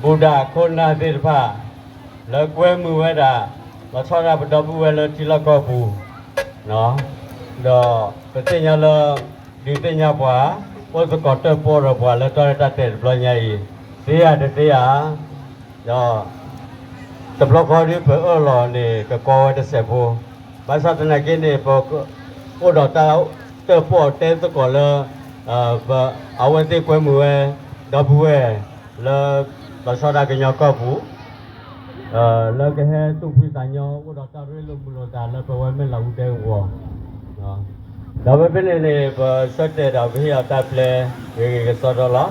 ဘူၣ်ဒၣ်ခိၣ်နၢ်သ့ၣ်တဖၣ် လၢကွဲမုာ်ဝဲဒၣ် လီၤဆီဒၣ်ပဒီပုၢ်ဝဲၢ်လၢထံလီၢ်ကီၢ်ပူၤ, ဒီးပသ့ၣ်ညါလၢ ဒုးသ့ၣ်ညါပှၤ အိၣ်သကိးတၢၣ်ပီၣ်ဒီးပှၤလၢတၢ်ရဲၣ်တၢ်ကျဲၤတဘျီညါအံၤ သ့ဧါတသ့ဧါ, ဒီး တဘျီဃီဒ်ပအၢၣ်လီၤန့ၣ် ကကီဝဲတစဲးဖိ, ဘၣ်ဆၣ်သနာ်က့န့ၣ် ပအိၣ်ဒီးတၢ်တၢၣ်ပီၣ်တဲသကိးလၢ အဝဲသ့ၣ်ကွဲမုာ်ဝဲ ဒီပုၢ်ဝဲၢ် လၢ လီၤဆီဒၣ်ကညီကီၢ်ပူၤ လၢကဟဲသူၣ်ဖှံသးညီ အိၣ်ဒီးတၢ်ရ့လိာ်မုာ်လိာ်သးလၢပဝဲမဲၢ်လးအူဒဲကဝီၤ, ဒီးဖဲဖဲန့ၣ်န့ၣ် ပဆၢတဲာ်ဒီးပဟ့ၣ်အီၤတၢ်ပျဲ ဂ့ၤဂ့ၤကစီဒီလီၤ.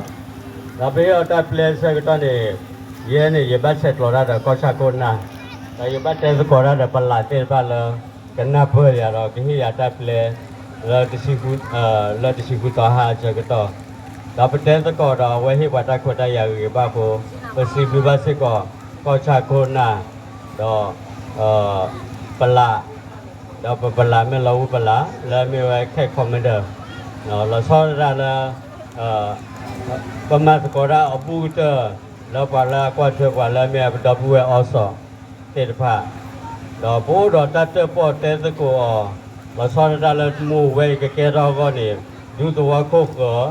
ဒီးပဟ့ၣ်အီၤတၢ်ပျဲဆၢကတီၢ်န့ၣ် ယဲန့ၣ် ယဘၣ်ဆဲးကျိးတၢ်ဒီးကီၢ်ဆၣ်ခိၣ်နၢ်, ဒီးယဘၣ်တဲသကိးတၢ်ဒီးပလးသ့ၣ်တဖၣ်လၢ ကနၢ်ပၢၢ်ယၤဒီးကဟ့ၣ်ယၤတၢ်ပျဲ လၢတဆံဃုသီဟါအဆၢကတီၢ်, ဒီးပတဲသကိးဒီးအဝဲဟ့ၣ်ပှၤတၢ်ခွဲးတၢ်ယာ်ဂ့ၤဂ့ၤဘၣ်အဃိ ပစံးဘျုးဘၣ်စ့ၢ်ကီး ကီၢ်ဆၣ်ခိၣ်နၢ် ဒီး ပလး ဒီးပပလးမဲၢ်လီၤအူပလး လၢအမ့ၢ်ဝဲ Camp Commander လီၤဆီဒၣ်တၢ်လၢ ပမၤသကိးတၢ်အဘူးကတၢၢ် လၢပှၤလၢအကွၢ်ထွဲပှၤလၢအမ့ၢ်ပဒီပုၢ်ဝဲၢ်အီစီၣ်သ့ၣ်တဖၣ်, ဒီးပအိၣ်ဒီးတၢ်တၢၣ်ပီၣ်တဲသကိးအီၤ လီၤဆီဒၣ်တၢ်လၢမူဝဲအံၤကကဲထီၣ်အဂီၢ်န့ၣ် ဒူသဝီခိၣ်ဃၢၤ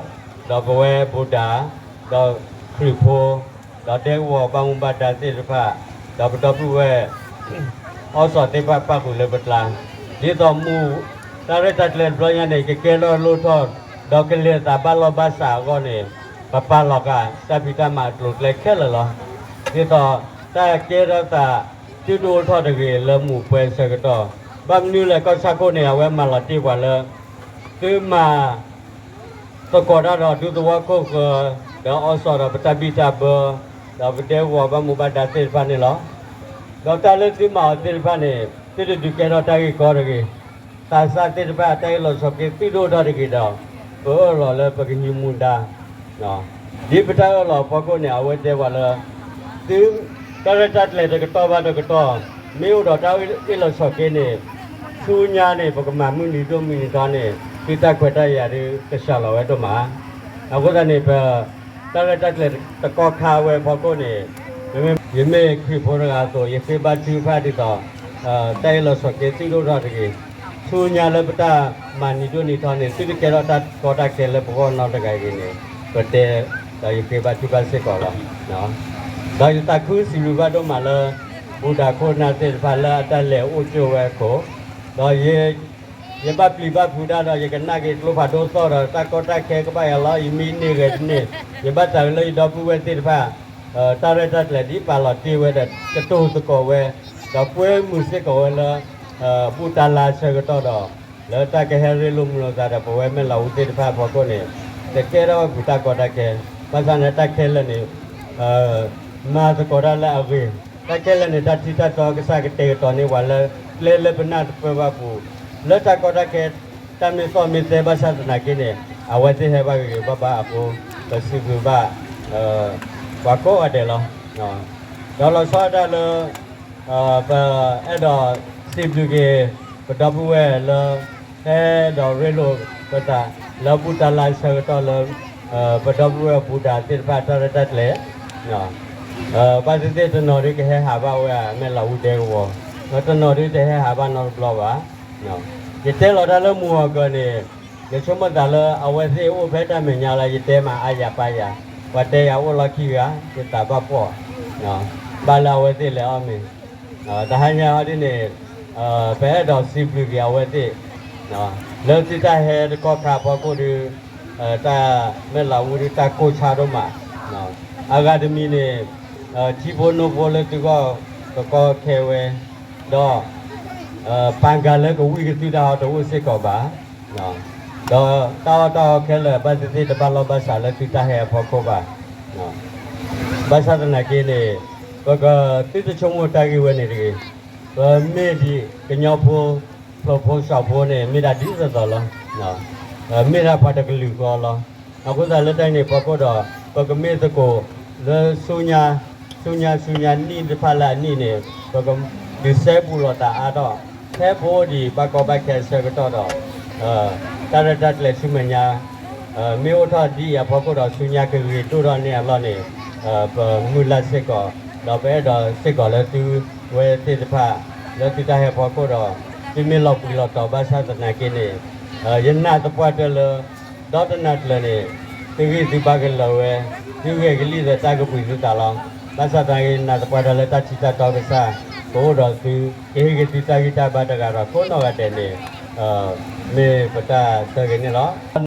ဒီးပဝဲဘူၣ်ဒၣ် ဒီးခရံာ်ဖိ ဒီးဒဲကဝီၤဘၣ်မူဘၣ်ဒါသ့ၣ်တဖၣ် ဒီးပဒီပုၢ်ဝဲၢ် အီစီၣ်သ့ၣ်တဖၣ်ပၣ်ဃုာ်လၢပကျါ, ဒ်သိးမူ တၢ်ရဲၣ်တၢ်ကျဲၤတဘျီညါန့ၣ် ကကဲထီၣ်လိၣ်ထီၣ် ဒီးကလဲၤသးဘၣ်လီၢ်ဘၣ်စးအဂီၢ်န့ၣ် ပပာ်လီၤဃာ်တၢ်ဖံးတၢ်မၤအကျိၤအကျဲခဲလၢာ်လီၤ. ဒ်သိး တၢ်ကဲထီၣ်သး သုတအိၣ်ထီၣ်တဂ့ၤလၢမူပှဲၤဆၢကတီၢ်, ဘၣ်မနုၤလဲၣ် ကီၢ်ဆၣ်ခိၣ်န့ၣ် အဝဲမၤလီၤတ့ၢ်ပှၤလၢ သုမၤ သကိးတၢ်ဒီးဒူသဝီခိၣ်ဃၢၤ ဒီးအီစီၣ်ဒီးပတၢ်ဘံၣ်တၢ်ဘၢ ဒီးပဒဲကဝီၤဘၣ်မူဘၣ်ဒါသ့ၣ်တဖၣ်န့ၣ်လီၤ. ဒီးတၢ်လၢသုမၤအီၤသ့ၣ်တဖၣ်န့ၣ် သုတဒုးကဲထီၣ်တၢ်ဂ့ၢ်ကီတဂ့ၤ, သးစၢ်သ့ၣ်တဖၣ်တၢ်အ့ၣ်လိာ်ဆိးက့သုတအိၣ်ထီၣ်တဂ့ၤဒီး ပအၢၣ်လီၤလၢပကညံမူဒါ ဒ်ပတၢ်အၢၣ်လီၤအဖီခိၣ်န့ၣ် အဝဲတဲပှၤလၢ သု တၢ်ရဲၣ်တၢ်ကျဲၤတကတီၢ်ဘၣ်တကတီၢ် မ့ၢ်အိၣ်ဒီးတၢ်အ့ၣ်လိာ်ဆိးက့န့ၣ် ဆူညါန့ၣ် ပကမၤမုၢ်နံၤဒိၣ်မုၢ်နံၤထီန့ၣ် သုတၢ်ခွဲးတၢ်ယာ်ဒုးကစှၤလီၤဝဲဒိၣ်မး, အဃိသတးန့ၣ် ပ တၢ်ရဲၣ်တၢ်ကျဲၤတကီၢ်ခါဝဲအဖီခိၣ်န့ၣ် ယမ့ၢ်ခရံာ်ဖိတဂၤအသိး ယဃ့ဘါထုကဖၣ်ဒ်သိး တၢ်အ့ၣ်လိာ်ဆိးက့သုတအိၣ်ထီၣ်တဂ့ၤ, ဆူညါလၢပတၢ်မၤနံၤဒိၣ်နံၤထီန့ၣ် သုတကဲထီၣ်တၢ်ကီတၢ်ခဲလၢပဂီၢ်နီတဂၤအံၤန့ၣ် ပတဲ ဒီးယဃ့ဘါထုကဖၣ်စ့ၢ်ကီးလီၤ. ဒီးယသးခုစံးဘျုးဘၣ်ဒိၣ်မးလၢ ဘူၣ်တၢ်ခိၣ်နၢ်သ့ၣ်တဖၣ်လၢအတၢ်လဲၤအိၣ်ကၠိဝဲအခိၣ်, ဒီး ယဘၣ်ပျံၤဘၣ်ဖုးတၢ်ဒီး ယကနၣ်က့ၤကျိဖးဒိၣ်သီၣ်ဒီး တၢ်ကီတၢ်ခဲကဘၣ်ယၤလီၤ ယမံန့ၢ်ဂဲၤတန့ၢ်, ယဘၣ်သးဝံၤလၢယဒီပုၢ်ဝဲၢ်သ့ၣ်တဖၣ် တၢ်ရဲၣ်တၢ်ကျဲၤဒ်ပာ်လီၤတ့ၢ်ဝဲဒီး ကတိၤသကိးဝဲ, ဒီးကွဲမုာ်စ့ၢ်ကီးဝဲလၢ ဘူၣ်တၢ်လါဆၢကတီၢ်ဒီး လၢတၢ်ကဟဲရ့လိာ်မုာ်လိာ်သးဒီးပဝဲမဲၢ်လးအူသ့ၣ်တဖၣ်အဖီခိၣ်န့ၣ် တကဲထီၣ်ဝဲပူၤတၢ်ကီတၢ်ခဲ, ဘၣ်ဆၣ်န့ၣ်တၢ်ခဲလၢာ်န့ၣ် မၤသကိးတၢ်လၢအဂ့ၤ, တၢ်ခဲလၢာ်န့ၣ် တၢ်ထံတၢ်တီကစၢ်ကတဲာ်ကတီၤန့ၢ်ပှၤလၢ ကျဲလၢပနၢ်တပၢၢ်ဘၣ်ပူၤ, လၢတၢ်ကီတၢ်ခဲ တၢ်မ့ၢ်သီၣ်မ့ၢ်သဲဘၣ်ဆၣ်သနာ်က့န့ၣ် အဝဲသ့ၣ်ဟဲဘၣ်ဂ့ၤဂ့ၤဘၣ်ဘၣ်အဃိ ပစံးဘျုးဘၣ် ပှၤကိးဂၤဒဲးလီၤ. ဒီးလီၤဆီဒၣ်တၢ်လၢ ပအဲၣ်ဒိးစံးဘျုးက့ၤ ပဒီပုၢ်ဝဲၢ်လၢ ဟဲဒီးရ့လိာ်ပသး လၢဘူၣ်တၢ်လါဆၢကတီၢ်လၢ ပဒီပုၢ်ဝဲၢ်ဘူၣ်တၢ်သ့ၣ်တဖၣ်တၢ်ရဲၣ်တၢ်ကျဲၤ ဘၣ်သ့ၣ်သ့ၣ်တနီၤဒုးကဟဲဟးဘၣ်ဝဲမဲၢ်လးအူဒဲကဝီၤ, ဒီးတနီၤဒုးတဟဲဟးဘၣ်နီတဘျီဘၣ်. ယတဲလီၤတၢ်လၢမုၢ်ဂီၤကၢၤန့ၣ် ယဆိကမိၣ်သးလၢအဝဲသ့ၣ်အိၣ်ဖဲတၢ်မဲာ်ညါလၢယတဲမးအါယၤပါယၤ, ပှၤတဲယၤအိၣ်လီၢ်ခံဂၤ ယသးဘၣ်ဖှီၣ်, ဘၣ်လၢအဝဲသ့ၣ်လဲၤအီၣ်မ့ၤ, တဟါညါအီၤဒ်န့ၣ် ပအဲၣ်ဒိးစံးဘျုးက့ၤအဝဲသ့ၣ် လၢသုတၢ်ဟဲတကီၢ်ခါအဖီခိၣ်ဒီး တၢ်မဲၢ်လးအူဒုးတၢ်ကိၢ်ဆါဒိၣ်မး, အဂၤတမံၤန့ၣ် ထံဖိနိဖိလၢသုဂီၢ်ကကီခဲဝဲ, ဒီး ပှၤဂၤလၢကဝံၢ်ကသုတၢ်ဟီတအိၣ်စ့ၢ်ကီးဘၣ်, ဒီးတၢ်အီၣ်တၢ်အီခဲလၢာ်ဘၣ်သ့ၣ်သ့ၣ်တဘၣ်လီၢ်ဘၣ်စးလၢသုတၢ်ဟဲအဖီခိၣ်ဘၣ်. ဘၣ်ဆၣ်သနာ်က့န့ၣ် ပကသုတဆိကမိၣ်တၢ်ဂ့ၢ်ဝဲန့ၣ်တဂ့ၤ, ပမ့ၢ်ဒ်ကညီဖိ ဖျိးဖိစီၤဖိန့ၣ် မ့ၢ်ဒၣ်ဒ်သိးသိးလီၤ. မ့ၢ်ဒၣ်ပှၤတကလုာ်ဃီလီၤ. အဃိသတးလၢတၢ်န့ၣ်ဖီခိၣ်ဒီး ပကမ့ၢ်သကိးလၢဆူညါ ဆူညါဆူညါနံၣ်တဖၣ်လၢအနံၣ်န့ၣ် ပကဒုးစဲဘူးလိာ်သးအါထီၣ် ဖဲပအိၣ်ဒံးဘၣ်ကီဘၣ်ခဲအဆၢကတီၢ်ဒီး တၢ်ရဲၣ်တၢ်ကျဲၤဆူမဲာ်ညါ မ့ၢ်အိၣ်ထီၣ်ဒ်အံၤအဖီခိၣ်ဒီး ဆူညါကဂ့ၤဒိၣ်ထီၣ်န့ၢ်အလီၢ်န့ၣ် ပမုၢ်လၢ်စ့ၢ်ကီး, ဒီးပအဲၣ်ဒိးစ့ၢ်ကီးလၢသုဝဲသ့ၣ်တဖၣ် လၢသုတၢ်ဟဲဖီခိၣ်ဒီး သုမ့ၢ်လီၤပှံၤလီၤတီၤဘၣ်ဆၣ်သနာ်က့န့ၣ်, ယနာ်သပှၢ်တၢၢ်လၢ ဒီတနၤကျၢၤန့ၣ် သုဂံၢ်သုဘါကလၢၤဝဲ, သုဂဲၤကလံၣ်သဲးတၢ်ကပှံၤသုသးလီၤ. ဘၣ်ဆၣ်သနာ်က့ ယနာ်သပှၢ်တၢၢ်လၢတၢ်ထံတၢ်တီကစၢ် ကအိၣ်ဒီးသု, ကဟ့ၣ်က့ၤသုတၢ်ဂံၢ်တၢ်ဘါတဂၤဒီးကိးနီၢ်ဂၤဒဲးန့ၣ် မ့ၢ်ပတၢ်ဆၢဂ့ၤန့ၣ်လီၤ.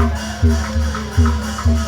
တနင်္ဂန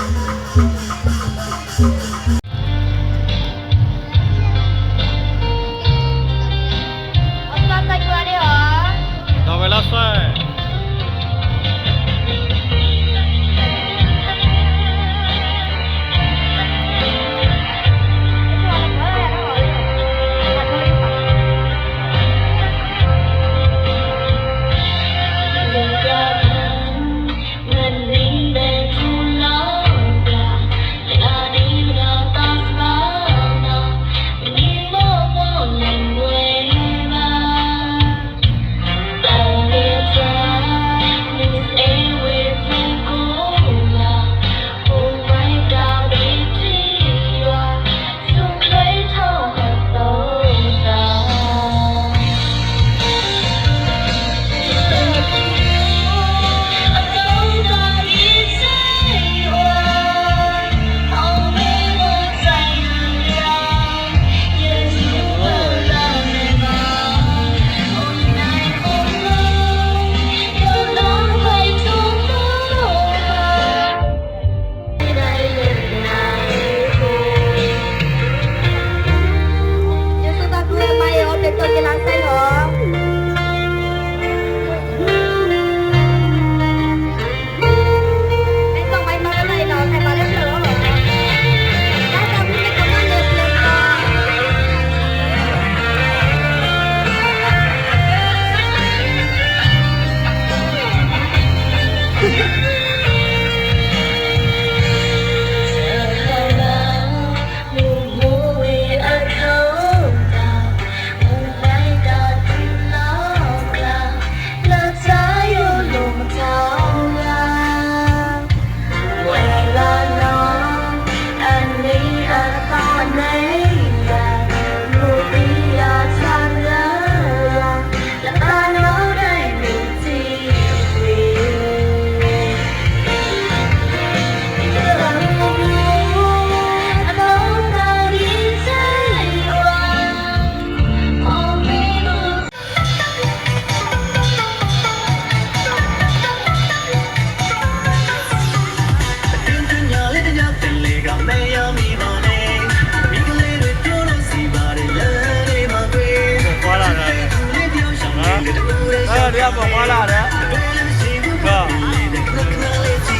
ွေညါလၢတနင်္ဂနွေ မ့ၢ်ကလဲၤဒိးထီ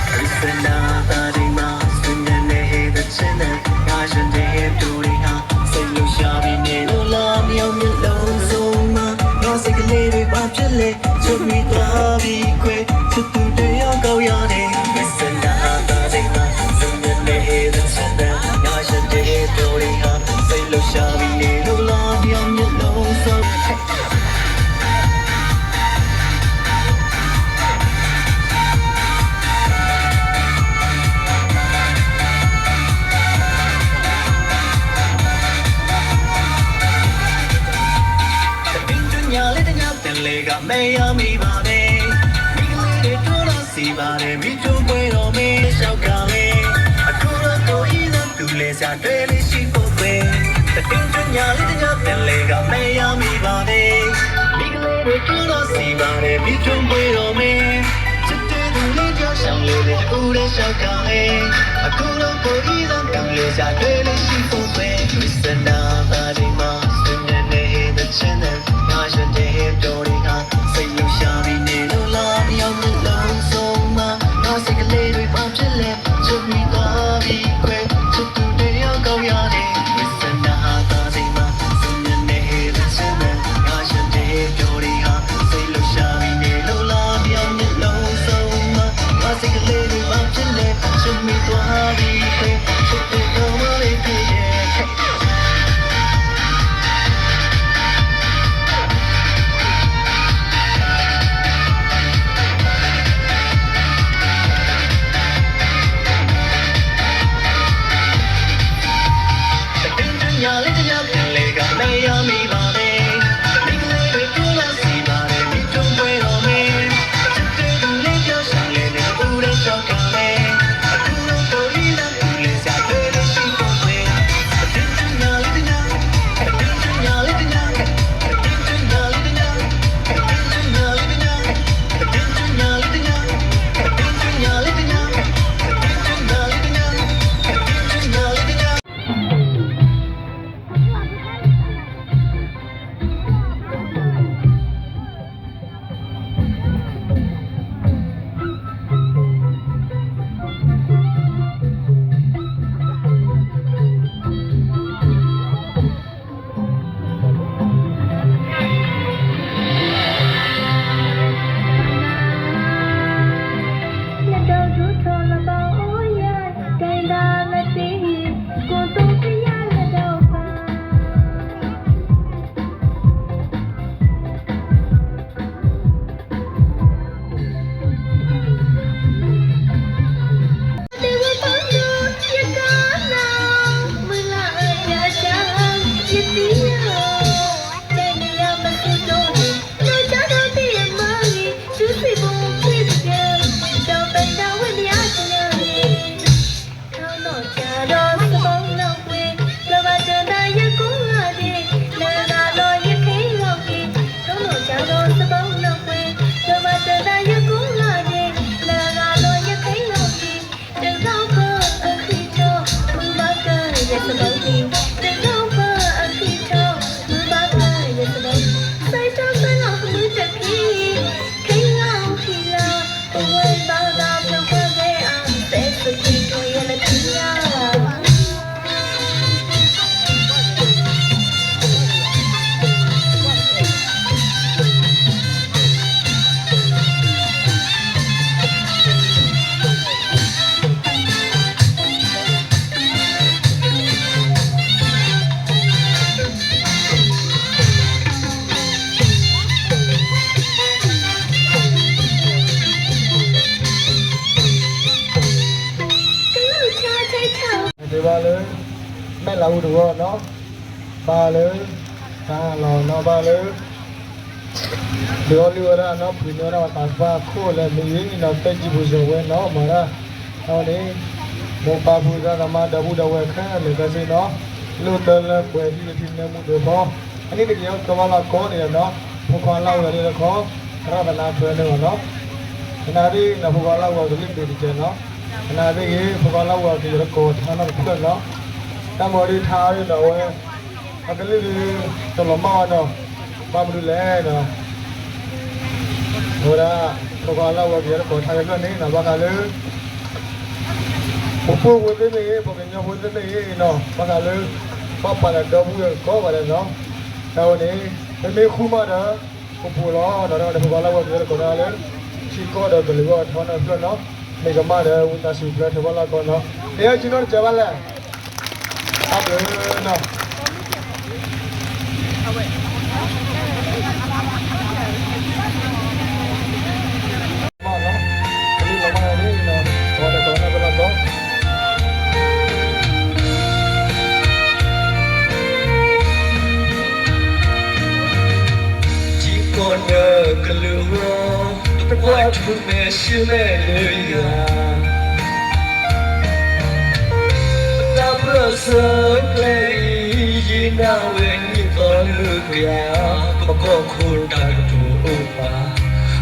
ၣ်စံးဘၣ်ဒီး မ့ၢ်ထူးပှဲၤဒီးမ့ၢ်လၢလၢ်ကလဲၤ အခိၣ်ဒီးကိးအံသး သူၣ်လဲၤစၢ်တွဲလၢဟံၣ်ဖိဃဲ တနင်္ဂနွေညါလၢတနင်္ဂနွေ မ့ၢ်ယၤမ့ၢ်ဘၣ်န့ၣ် မ့ၢ်ကလဲၤဒိးထီၣ်စံးဘၣ်ဒီး မ့ၢ်ထူးပှဲၤဒီးမ့ၢ် တတဲဒုးလၢကၠီၣ်ရှၣ်လဲၤလၢအူဒီးရှၣ်ကၤလဲၤ အခိၣ်ဒီးကိးအံသး သူၣ်လဲၤစၢ်တွဲလၢဟံၣ်ဖိဃဲ မ့ၢ်စနၢဘၣ်ဒံးမး သူၣ်ညါန့ၣ်ဟ့ၣ်သဆၢနၢ ငါယတဲပျီဒံးဟါ စိတ်လှုပ်ရှားပြီးနေလို့လား မရောက်မလို့ဆုံးမ ငါစိတ်ကလေးတွေဘာဖြစ်လဲ ချစ်မိသွားပြီခွဲ ချစ်သူတွေရောကောင်းရတယ် မ့ၢ်စနၢဘၣ်ဒံးမး သူၣ်ညါန့ၣ်ဟ့ၣ်သဆၢနၢ ငါယတဲပျီဒံးဟါ စိတ်လှုပ်ရှားပြီးနေလို့လား မရောက်မလို့ဆုံးမ ငါစိတ်ကလေးတွေဘာဖြစ်လဲ ချစ်မိသွားပြီခွဲ ချစ်သူတွေရောကောင်းရတယ် ထီၣ်လၢဘၣ်အိၣ်ယၤ, ကဲဒၣ်လၢတ့ၢ်, ကိၢ်တိၢ်ဖယၢ်လၢဒီးပၢ် ထီၣ်နီၢ်ကၠၢ်ဒီးစဘီလၢပှဲၤ, လၢဘၣ်တၢ်သးယကိးဂၤဒဲး, လၢဂၤလီၤယခဲလီၤက့ၤ, ထီၣ်နီၢ်ကၠၢ်ဒီးစဘီလၢပှဲၤ, လၢဘၣ်တၢ်သးယကိးဂၤဒဲး, လၢဂၤလီၤယခဲလီၤက့ၤ, တဂၤဖၢအဃံထီၣ်, မုၢ်ဘၣ်ကယဲၢ်စဘီက့ၤ, တဂၤဖၢအဃံထီၣ်, မုၢ်ဘၣ်ကယဲၢ်စဘီ, စဲးထီၣ်စဲးလီၤမုၢ်တက့ၢ်, ခဲလီၤခံလီၤ, ပဝဲဘၣ်သးဖျိခွါဂ့ၤအါ, စဲးစက့ၤထီၣ်ယဲၢ်လၢခံလီၤ. ကလုၢ်ကထါထဲထၢၣ်, ဒ်ဘၣ်လၢ မဲာ်လၤဟူတဝီနီၤ, ဘၣ်လၢ တၢ်လီၤနီၤ ဘၣ်လၢ ဒုးအီၣ်လုၢ်ဝဲဒၣ်နီၤ ဖှံန့ၢ်ဝဲဒၣ်ပှၤသးစၢ်ခိၣ်လၢမ့ၢ်ဂ့ၤနီၤ သဲကံၢ်ပူၤစၢၤဝဲနီၤ မၤဒၣ် အဝဲန့ၣ် မိၢ်ပၢ်ဖိသၣ်သမါဒီပုၢ်ဒီဝဲၢ်ခဲလၢာ်ခဲဆ့နီၤ လၢတၢ်လၢပှဲၤဟံၣ်လၢထံနဲမူဒဲးဖီ အနံၣ်တကယၤသီဘၣ်လၢကီန့ၣ်နီၤ ဖိခွါလၢအူအီၤလၢတခီ ရၣ်သနါထွဲန့ၣ်လီၤနီၤ သနာ်က့နီၤ ဖိခွါလၢအူအီၤကလုၢ်ဒိၣ်တကဲနီၤ သနာ်က့ဂ့ၤ ဖိခွါလၢအူအီၤကယဲၢ်တကိးထါနီတဖျၢၣ်နီၤ တၢ်မၤဒုးထါဒ်နီၤဝဲ အကလုၢ်ဒုး တလီၤမၢ်ဝဲနီၤ ဘၣ်မနုၤလဲၣ်နီၤ အဝဲဒၣ် ဖိခွါလၢအူအီၤကယဲၢ်တကိးထါကဖျၢၣ်န့ၣ်နီၤ ဘၣ်ဃးလၢ ပှၤပှိၢ်ဖိသ့ၣ်မ့ၢ်ဂ့ၤ ပှၤကညီဖိသ့ၣ်မ့ၢ်ဂ့ၤနီၤ ဘၣ်ဃးလၢ ဘၣ်ပာ်လီၤဒီပုၢ်ဝဲၢ်ကိးဂၤဒဲးနီၤ တၢ်ဝဲန့ၣ် ပမ့ၢ်ဃုမးဒီး ပပူၤလီၤနီၤ တၢ်ဝဲန့ၣ် ဖိခွါလၢအူအီၤကယဲၢ်တကိးတၢ်လၢ ထံကီၢ်ဒီးကလုာ်ဂီၢ်ထီနီတဖျၢၣ်နီၤ မ့ၢ်ကမၣ်ဒီး ဝံသးစူၤဖျၢၣ်ထဲဘၣ်လၢကီနီၤ ကယဲၢ်ကၠံနီတစဲးဘၣ်လဲၣ် တၢ်ဘျုးနီၤ ထံကီၢ်ဒီးကလုာ်အဂီၢ် တကွၢ်ထူၣ်မဲာ်ဆှၢမဲာ်လၢယၤ တၢ်ပၢၢ်ဆၢကျဲအံၤ ယံာ်နၢ်ဝဲနံၣ်သီလၢကယၤ ပကီၢ်ခိၣ်တၢ်ကတိၤအိၣ်ပာ်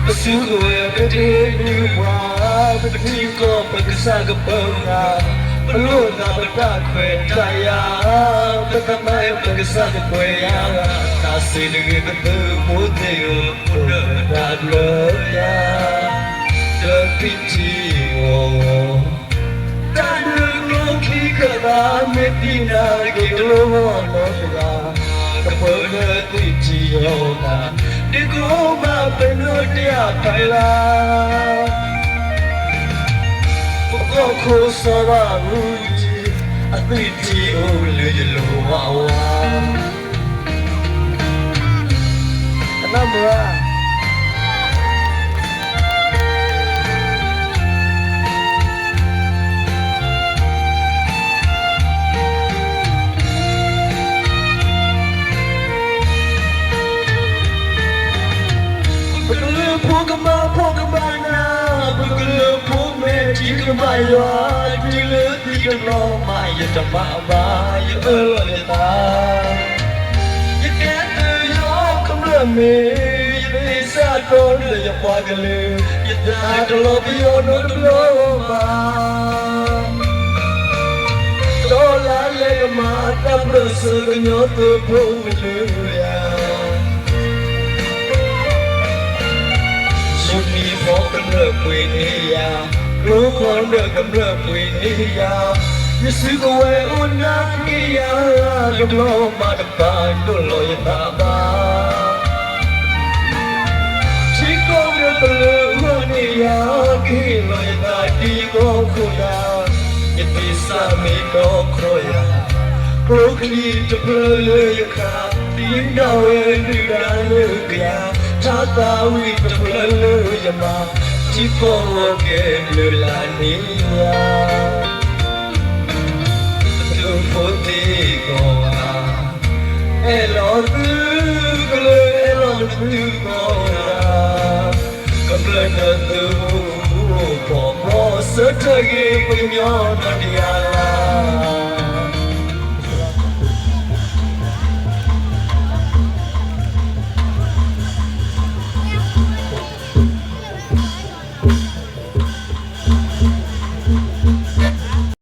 ပစုကဝဲၤပတဟ့ၣ်ဒုးပှၤ ပထံကီၢ်ပကစၢ်ကပၢၤဂၤ ပလိၣ်သးပတၢ်ခွဲးတၢ်ယာ် ပသးမါပကစၢ်ကပှဲၤယၤ တၢ်စံးတဂ့ၤပသုးဖိသ့ၣ်ဧၢ အိၣ်ဒီးတၢ်ဘျၢယၤ လၢသုထံဂီၢ်ဂီၢ် တၢ်ဒုးကျိချံခၢၣ်သး မ့ၢ်သံနၤတက့ၢ် ကလိဂီၢ်နီတဂၤ ကပၢၤလၢသုထံဂီၢ်ဂီၢ် ဒ်ကအိၣ်ဘၣ်ပနီၢ်တယၢ်ဖးလါ ပကီၢ်ခိၣ်စီၤဘၣ်အူကၠံ အသွံၣ်ထံအိၣ်လၢယလိၤဝးဝး ပနၢ်မုာ်ဧါ ပကလုာ်ဖိကမၣ်ဖိကမၣ်နၢ် ပကလုာ်ဖိမဲာ်ထံကမၣ်ယွၤ တုၤလၢသံတဘျီမး ယတမၤဘၣ် ယအၢၣ်လီၤယသး ယကဲသုးယီၤကမျၢၢ်မ့ၢ် ယသ့ၣ်စးတီဒီးယပှၤကလုာ် ယသးတလီၤပယီၤနီတဘျီဘၣ် ဒီးလၢလဲၤကမၤတၢ်ပၢၢ်ဆၢကညီသုးဖိကလုာ်ယၤ ယမံၤဖီကမျၢၢ်ပှ့ၤန့ၢ်ယၤ, ကျိခီဒၢၣ်ကမျၢၢ်ပှ့ၤန့ၢ်ယၤ, ယစုကဝဲၤအိၣ်နၢ်က့ယၤ, တဘျီမးတပာ်ဒိၣ်လီၤယသးဘၣ်. ထံကီၢ်ဒီးကလုာ်အဂီၢ်န့ၣ်ယၤ, ကဟ့ၣ်လီၤယသး ဒ်ယဂီၢ်ခိၣ်နၢ်, ယသ့ၣ်စးမ့ၢ်ဒီခီယၤ, ကျိချံတဖျၢၣ်လၢယခါ, ဒ်နၣ်ဝဲဒုၣ်ဒါလၢယကျါ, ထါသးဝံၣ်တဖျၢၣ်လၢယမါ, ထံကီၢ်ဂီၤကဲၤဘျၢလၢ်န့ၣ်ယၤ ပသုးဖိသ့ၣ်ကိးဂၤ, အဲၣ်လီၤသုကလုၢ် အဲၣ်လီၤနသုကိးဂၤ, ကမျၢၢ်နသုးဖိဃူဖိးဖိး ဆၢထၢၣ်ဂ့ၤကညီနီၢ်တယၢ်လၢ်